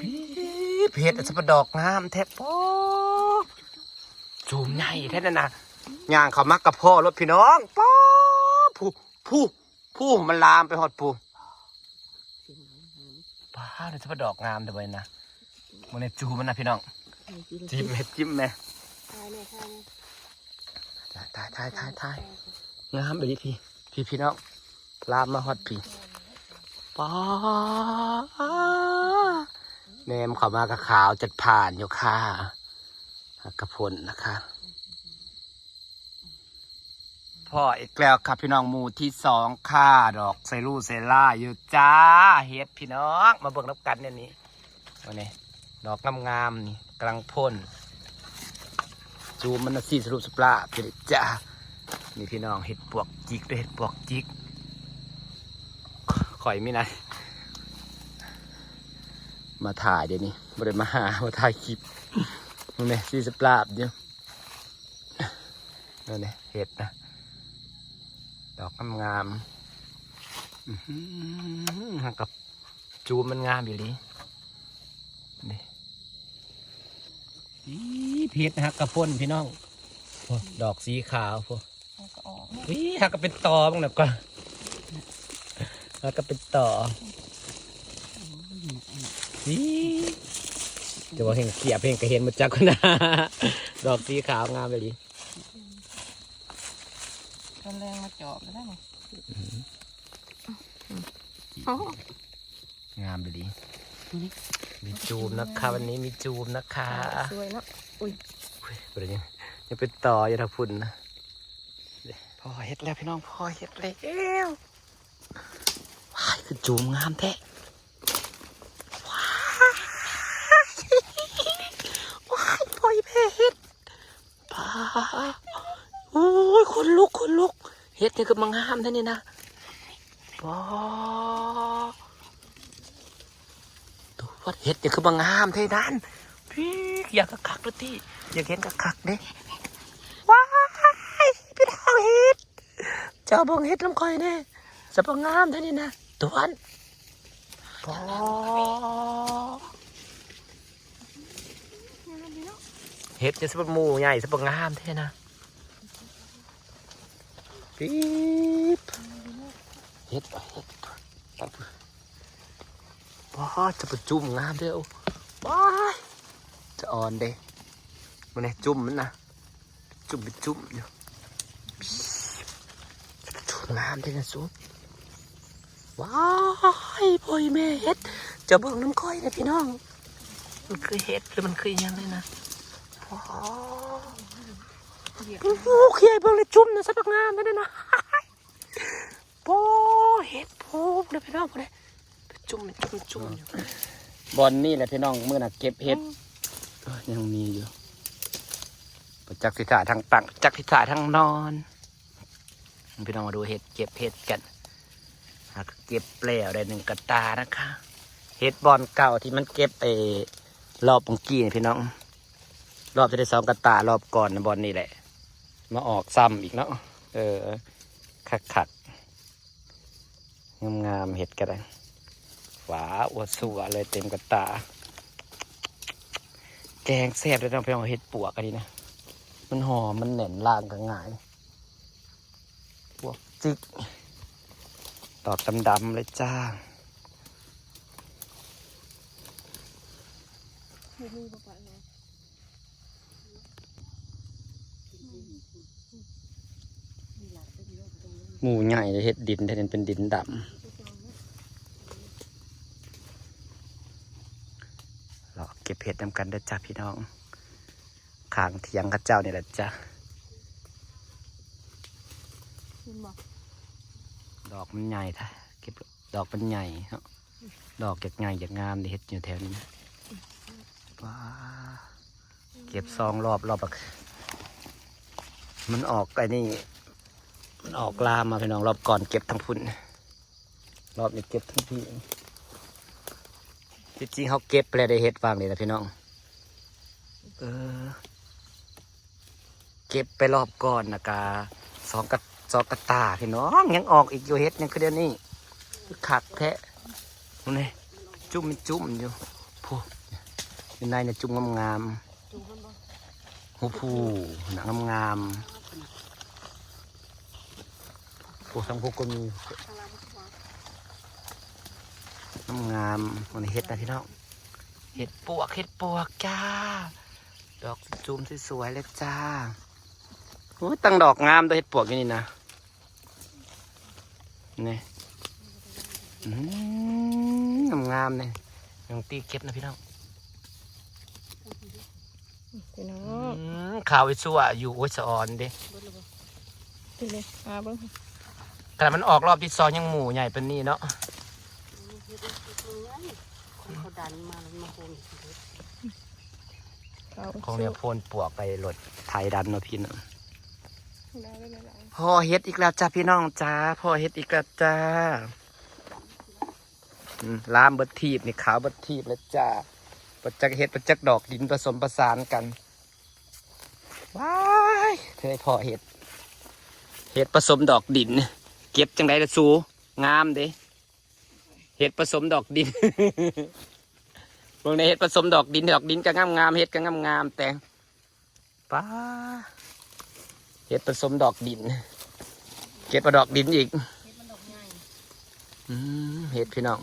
ປີ๊ບ ເຫັດອັນສະປະດອກງາມແທ້ ປ໊ອ ຈູມໃຫຍ່ແທ້ນັ້ນນະ ຍ່າງເຂົ້າມາກະພໍ້ໂລດພີ່ນ້ອງ ປ໊ອ ຜູ້ ຜູ້ ຜູ້ ມັນລາມໄປຮອດຜູ້ ປ໊າ ອັນສະປະດອກງາມແທ້ເວີຍນະ ເບິ່ງໃນຈູມມັນນະພີ່ນ້ອງ ຈິ້ມແມ້ ຈິ້ມແມ້ ຖ່າຍແນ່ ຖ່າຍແນ່ ຖ່າຍ ຖ່າຍ ຖ່າຍ ຖ່າຍ ງາມອີ່ຫຼີພີ່ ພີ່ ພີ່ນ້ອງ ລາມມາຮອດພີ້ ປ໊າ ແນມເຂົ້າມາກະຂາວຈັດຜານຢູ່ຄ່າ ຫາກກະພົ້ນນະຄະ ພໍ້ອີກແລ້ວຄ່ະພີ່ນ້ອງ ໝູ່ທີສອງຄ່ະ ດອກໃສ່ລູໃສ່ລາຢູ່ຈ້າ ເຫັດພີ່ນ້ອງ ມາເບິ່ງນຳກັນແນວນີ້ ນີ້ ດອກງາມໆ ນີ້ກຳລັງພົ້ນ ຈູມມັນນະ ສີສະຫຼຸບສະປາບຢູ່ເດ້ຈ້າ ນີ້ພີ່ນ້ອງ ເຫັດປວກຈິກເດີ ເຫັດປວກຈິກ ຂ້ອຍມີນະ ມາຖ່າຍເດນີ້ ບໍ່ໄດ້ມາຫາ ມາຖ່າຍຄລິບ ເບິ່ງແນ່ ສີສະປາບຢູ່ ເບິ່ງແນ່ ເຫັດນະ ດອກງາມໆ ອືຫື ຫາກກະ ຈູມມັນງາມອີ່ຫຼີ ນີ້ ອີ ເຫັດຫາກກະພົ້ນພີ່ນ້ອງ ໂອ້ ດອກສີຂາວພຸ້ນ ມັນກະອອກເນາະ ອີ ຫາກກະເປັນຕໍເບິ່ງນະກ່ອນ ຫາກກະເປັນຕໍ ອີ ແຕ່ວ່າແຮ່ງຂຽບແຮ່ງກະເຫັນໝົດຈັກຄົນນະ ດອກສີຂາວງາມອີ່ຫຼີ ຕອນແລງມາຈອບແລ້ວນະ ໂອ້ ງາມດີ ມີ ມີ ມີຈູມນະຄະ ວັນນີ້ມີຈູມນະຄະ ສວຍເນາະ ອຸ້ຍ ອຸ້ຍ ບໍ່ໄດ້ຍັງ ຍັງເປັນຕໍຢູ່ທາງພຸ້ນນະ ພໍ້ເຫັດແລ້ວພີ່ນ້ອງ ພໍ້ເຫັດແລ້ວ ວ້າຍ ຄືຈູມງາມແທ້ ວ້າຍ ວ້າຍ ພໍ່ອີ່ແມ່ເຫັດ ປ້າ ໂອ້ຍ ຂົນລຸກ ຂົນລຸກ ເຫັດຫຍັງຄືມາງາມແທ້ນີ້ນະ ປ້າ ໂຕ ເຫັດຫຍັງຄືມາງາມແທ້ນັ້ນ ພີ້ ຢາກຄັກໆ ໂລດຕິ ຢາກເຫັນຄັກໆ ເດ້ ວ້າຍ ພີ່ນ້ອງເຫັດ ເຈົ້າເບິ່ງເຫັດນຳຂ້ອຍແດ່ ສະປະງາມແທ້ນີ້ນະ ຕວນ ປ້າ ເຫັດຈະສະປະໝູ່ໃຫຍ່ ສະປະງາມແທ້ນະ ປີບ ເຫັດ ເຫັດ ປ້າ ຈະປະຈຸ້ມງາມເດີ້ ວ້າຍ ສະອອນເດ້ ເບິ່ງແດ່ ຈຸ້ມມັນນະ ຈຸ້ມເປັນຈຸ້ມຢູ່ ງາມເດ້ນະສູ ວ້າຍ ພໍ່ອີ່ແມ່ເຫັດ ເຈົ້າເບິ່ງນຳຂ້ອຍນະພີ່ນ້ອງ ມັນຄືເຫັດ ຫຼືມັນຄືອີ່ຫຍັງນີ້ນະ ໂອ້ໂຫ ເຂົຍເບິ່ງແລ້ວຈຸ້ມນະ ສະບັກງາມແທ້ນະ ໂອ້ ເຫັດ ໂອ້ ພຸ້ນນະພີ່ນ້ອງ ພຸ້ນນະ ຈຸ້ມ ຈຸ້ມ ຈຸ້ມຢູ່ ບ່ອນນີ້ແຫຼະພີ່ນ້ອງ ມື້ນະເກັບເຫັດ ອືມ ເອີ ຍັງມີຢູ່ ບໍ່ຈັກຊິຖ້າທາງຕັ້ງ ຈັກຊິຖ້າທາງນອນ ພີ່ນ້ອງມາດູເຫັດ ເກັບເຫັດກັນ ຫາກະເກັບແລ້ວໄດ້ໜຶ່ງກະຕ່ານະຄະ ເຫັດບ່ອນເກົ່າທີ່ມັນເກັບໄອ້ ລອບມື້ກີ້ນີ້ພີ່ນ້ອງ ລອບຈະໄດ້ສອງກະຕ່າ ລອບກ່ອນນະ ບ່ອນນີ້ແຫຼະ ມາອອກຊ້ຳອີກເນາະ ເອີ ຄັກໆ ງາມໆ ເຫັດກະໄດ້ ວ້າ ອົວສົວເລີຍ ເຕັມກະຕ່າ ແກງແຊບເດ້ນ້ອງພີ່ນ້ອງ ເຫັດປວກອັນນີ້ນະ ມັນຫອມ ມັນແໜ້ນ ລ້າງກະງ່າຍ ປວກຈິກ ດອກດຳໆ ເລີຍຈ້າ. ໝູ່ໃຫຍ່ເຮັດດິນແທ້ ເປັນດິນດຳ ເລາະເກັບເຫັດນຳກັນເດີ້ຈ້າພີ່ນ້ອງ ຂ້າງຖຽງເຂົາເຈົ້ານີ້ແຫຼະຈ້າ ເຫັນບໍ່ ດອກມັນໃຫຍ່ ເກັບ ດອກມັນໃຫຍ່ເນາະ ດອກຢາກໃຫຍ່ຢາກງາມເດ້ ເຫັດຢູ່ແຖວນີ້ນະ ປ໊າ ເກັບສອງລອບ ລອບລະ ມັນອອກໄອ້ນີ້ ມັນອອກລາມມາພີ່ນ້ອງ ລອບກ່ອນເກັບທາງພຸ້ນ ລອບນີ້ເກັບທັງພີ້ ທີ່ຈິງເຮົາເກັບແລ້ວໄດ້ເຫັດຫວ່າງນີ້ນະພີ່ນ້ອງ ເອີ ເກັບໄປລອບກ່ອນນະກະ ສອງກະ ສອງກະຕ່າພີ່ນ້ອງ ຍັງອອກອີກຢູ່ ເຫັດຍັງຄືດຽວນີ້ ຄືຄັກແທ້ ນີ້ ຈຸ້ມເປັນຈຸ້ມຢູ່ ໂພ ຢູ່ໃນນີ້ຈຸ່ມງາມໆ ຈູມັນບໍ່ ໂອ້ໂຫ ໜ້າງາມໆ ໂອ້ ທັງພວກກໍມີ ງາມໆ ມັນເຫັດນະພີ່ນ້ອງ ເຫັດປວກ ເຫັດປວກຈ້າ ດອກຈູມໆ ສວຍໆ ເລີຍຈ້າ ໂອ້ຍ ຕັ້ງດອກງາມເດີ ເຫັດປວກຢູ່ນີ້ນະ ນີ້ ອືມ ງາມໆ ນີ້ ນ້ອງຕີເກັບນະພີ່ນ້ອງ ພີ່ນ້ອງ ອືມ ຂາວໄອ້ຊົ່ວຢູ່ ໂອ້ຍ ສະອອນເດ້ ເບິ່ງເລີຍ ຫາເບິ່ງ ຂະໜາດມັນອອກຮອບທີສອງຍັງໝູ່ໃຫຍ່ປານນີ້ເນາະ ເຮັດເຮັດເບິ່ງໃຫຍ່ ຂອງເຂົາດັນມາແລ້ວມາໂຮມອີກເດ້ ຂອງນີ້ໂພນປວກໄປລົດໄຖດັນເນາະພີ່ເນາະ ພໍ້ເຫັດອີກແລ້ວຈ້າພີ່ນ້ອງຈ້າ ພໍ້ເຫັດອີກແລ້ວຈ້າ ອືມ ລາມເບິດທີບນີ້ ຂາວເບິດທີບແລ້ວຈ້າ ບໍ່ຈັກເຫັດ ບໍ່ຈັກດອກດິນປະສົມປະສານກັນ ວ້າຍ ເຄີຍພໍ້ເຫັດ ເຫັດປະສົມດອກດິນ ເກັບຈັ່ງໃດລະສູ ງາມເດ້ ເຫັດປະສົມດອກດິນ ເບິ່ງໃນເຫັດປະສົມດອກດິນ ດອກດິນກໍງາມໆ ເຫັດກໍງາມໆ ແຕ່ ປ້າ ເຫັດປະສົມດອກດິນ ເກັບເອົາດອກດິນອີກ ເຫັດມັນດອກໃຫຍ່ ອືມ ເຫັດພີ່ນ້ອງ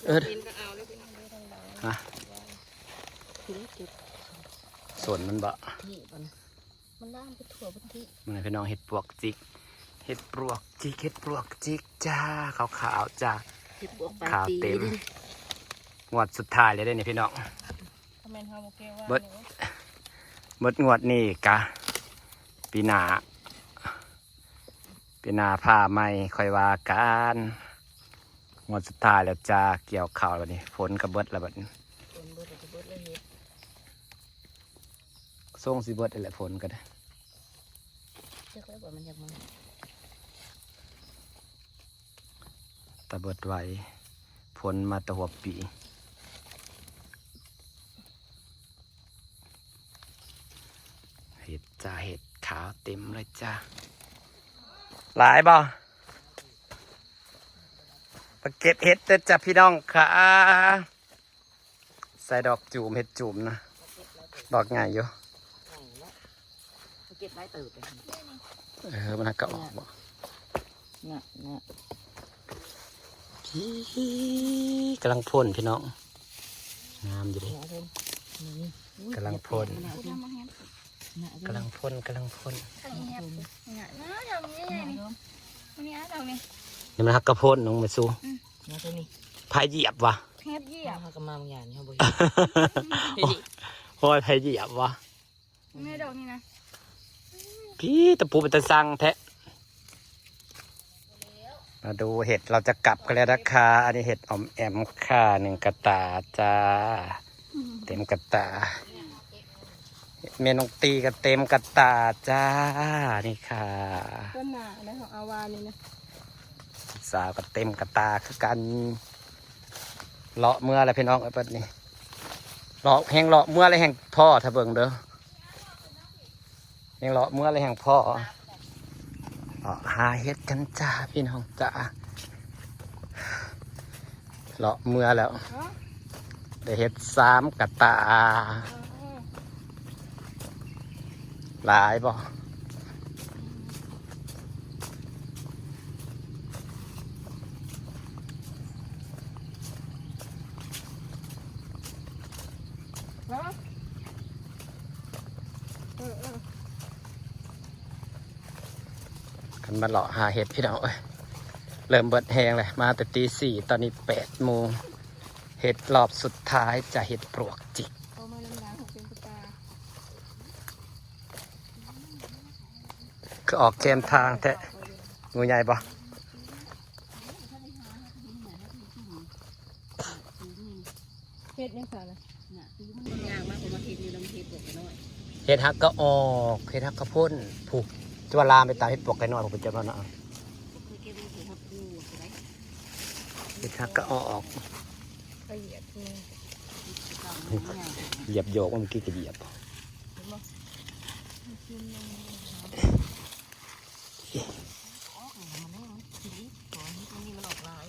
ເອີ ກິນກໍເອົາເລີຍພີ່ນ້ອງເດີ ທາງໃດ ຮະ ເກັບ ສວນມັນບໍ່ ນີ້ມັນ ມັນລາມໄປທົ່ວເບິດທີ່ ມື້ນີ້ພີ່ນ້ອງ ເຫັດປວກຈິກ ເຫັດປວກຈິກ ເຫັດປວກຈິກຈ້າ ຂາວໆ ຈ້າ ເຫັດປວກປາຍປີ ຂາວເຕັມ ງວດສຸດທ້າຍແລ້ວເດ້ນີ້ພີ່ນ້ອງ ບໍ່ແມ່ນເຮົາບໍ່ເກັບວ່າ ເບິດ ເບິດງວດນີ້ກະ ປີໜ້າ ປີໜ້າຟ້າໃໝ່ຄ່ອຍວ່າກັນ ງວດສຸດທ້າຍແລ້ວຈ້າ ກ່ຽວເຂົ້າແລ້ວບັດນີ້ ຝົນກໍເບິດແລ້ວບັດນີ້ ຝົນເບິດກໍເບິດແລ້ວເຫັດ ຊົງຊິເບິດແຫຼະ ຝົນກໍໄດ້ ຈັກແລ້ວວ່າມັນຢາກມາ ຕາເບິດໄວ ຝົນມາແຕ່ຫົວປີ ເຫັດຈ້າ ເຫັດຂາວເຕັມເລີຍຈ້າ ຫຼາຍບໍ່? ມາເກັບເຫັດເດີຈ້າພີ່ນ້ອງຂ້າ ໃສ່ດອກຈູມ ເຫັດຈູມນະ ດອກໃຫຍ່ຢູ່ ໃຫຍ່ເນາະ ເກັບໄດ້ເຕີບເລີຍ ເອີ ມັນຫາກະອອກບໍ່ ນະ ນະ ພີ້ ກຳລັງພົ້ນພີ່ນ້ອງ ງາມຢູ່ເດ້ ນະ ເພິ່ນ ນີ້ ອຸ້ຍ ກຳລັງພົ້ນ ນະ ເພິ່ນ ນະ ກຳລັງພົ້ນ ກຳລັງພົ້ນ ນະ ເພິ່ນ ນີ້ ດອກນີ້ ນີ້ ດອກນີ້ ນີ້ມັນຫາກະພົ້ນນ້ອງແມ່ຊູ ອືມ ນະ ເພິ່ນນີ້ ໃຜຢຽບວະ ເຫັດຢຽບ ເຮົາກໍມາບາງຢ່າງນີ້ເຮົາບໍ່ເຫັນ ໂອ້ຍ ໃຜຢຽບວະ ນີ້ດອກນີ້ນະ ພີ້ ຕະປູເປັນຕາຊັງແທ້ ມາດູເຫັດ ເຮົາຈະກັບກັນແລ້ວນະຄະ ອັນນີ້ເຫັດອອມແອມຄະ ໜຶ່ງກະຕາຈ້າ ເຕັມກະຕາ ແມ່ນ້ອງຕີກໍເຕັມກະຕາຈ້າ ນີ້ຄ່ະ ຕົ້ນໜ້າໄດ້ເຮົາເອົາວານນີ້ນະ ສາວກໍເຕັມກະຕາຄືກັນ ເລາະເມືອແລ້ວພີ່ນ້ອງເອີຍ ບັດນີ້ ເລາະ ແຮ່ງເລາະເມືອແລ້ວແຮ່ງພໍ້ ຖ້າເບິ່ງເດີ ແຮ່ງເລາະເມືອແລ້ວແຮ່ງພໍ້ ເລາະຫາເຫັດກັນຈ້າ ພີ່ນ້ອງຈ້າ ເລາະເມືອແລ້ວ ຮະ ໄດ້ເຫັດສາມກະຕາ ເອີ ຫຼາຍບໍ່? ຮະ? ເອີ ເອີ ຄັນມາເລາະຫາເຫັດ ພີ່ນ້ອງເອີຍ ເລີ່ມເບິດແຮງແລ້ວ ມາແຕ່ຕີສີ່ ຕອນນີ້ແປດໂມງ ເຫັດລອບສຸດທ້າຍຈະເຫັດປວກຈິກ ຄືອອກແຄມທາງແທ້ ງູໃຫຍ່ບໍ່? ເຫັດຫຍັງຊັ້ນນະ? ຍ່າງມາ ເພິ່ນວ່າເຫັດຢູ່ນຳເຫັດປວກໄກ່ນ້ອຍ ເຫັດຮັກກະອອກ ເຫັດຮັກກະພົ້ນ ຜູ້ຈະວ່າລາມໄປຕາມເຫັດປວກໄກ່ນ້ອຍ ຜູ້ຈະວ່ານະ ບໍ່ເຄີຍເກັບ ບໍ່ເຄີຍຮັບຮູ້ວ່າໄດ້ ເຫັດຮັກກະອອກ ກະຢຽບ ຢຽບໂຍກ ເມື່ອກີ້ກະຢຽບ ເຫັນບໍ່?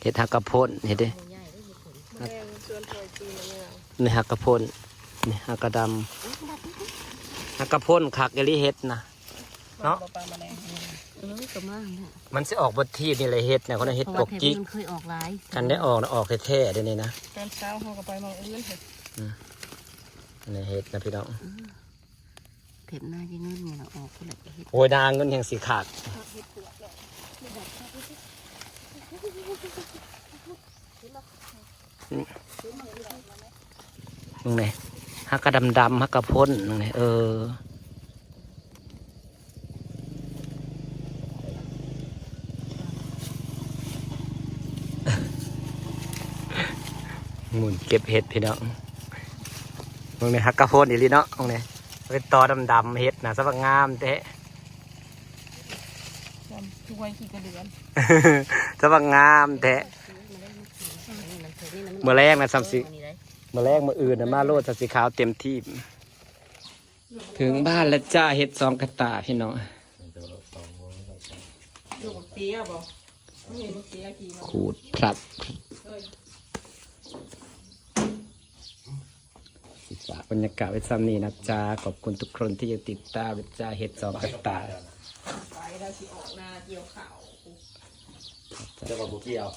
ເຫັດຮັກກະພົ້ນ ເຫັດເດ້ ສວນເຂົາຈີນແລ້ວ ນີ້ຮັກກະພົ້ນ ນີ້ຮັກກະດຳ ຮັກກະພົ້ນຄັກອີ່ຫຼີເຫັດນະ ເນາະ ບໍ່ປາມາແລງ ເອີ ກໍມາແຫຼະ ມັນຊິອອກບໍ່ທີບນີ້ແຫຼະເຫັດນະ ຄົນເຫັດ ເພາະວ່າ ປົກຈິກ ແຖວນີ້ມັນເຄີຍອອກຫຼາຍ ຄັນໄດ້ອອກນະ ອອກແທ້ໆເດ້ນີ້ນະ ຕອນເຊົ້າເຮົາກໍໄປໝ່ອງອື່ນ ອືມ ອັນນີ້ເຫັດນະພີ່ນ້ອງ ອືມ ເຫັດນາຍາເງິນນີ້ລະອອກພຸ້ນແຫຼະເຫັດ ໂອ້ຍ ນາເງິນແຮງຊິຂາດ ເບິ່ງແດ່ ຮັກກະດຳໆ ຮັກກະພົ້ນ ເບິ່ງແດ່ ເອີ ໝູນເກັບເຫັດພີ່ນ້ອງ ເບິ່ງແດ່ ຮັກກະພົ້ນອີ່ຫຼີເນາະ ເບິ່ງແດ່ ເປັນຕໍດຳໆ ເຫັດນະ ສະຫວ່າງາມແທ້ ດຳ ຄືໄວຂີ້ກະເດືອນ ສະຫວ່າງາມແທ້ ມື້ແລງນະ ສ່ຳຊິ ມື້ແລງມື້ອື່ນນະ ມາໂລດ ສ່ຳຊິຂາວເຕັມທີ່ ເຖິງບ້ານແລ້ວຈ້າ ເຫັດສອງກະຕ່າພີ່ນ້ອງ ລູກເຕຍບໍ່? ເຫັນບັກເຕຍຂີ່ມາ ຂູດພລັບ ເອີຍ ຊິຝາກບັນຍາກາດໄວ້ສ່ຳນີ້ນະຈ້າ ຂອບຄຸນທຸກຄົນທີ່ຍັງຕິດຕາມນະຈ້າ ເຫັດສອງກະຕ່າ ໄປແລ້ວຊິອອກນາກ່ຽວເຂົ້າ ແຕ່ວ່າບໍ່ກ່ຽວ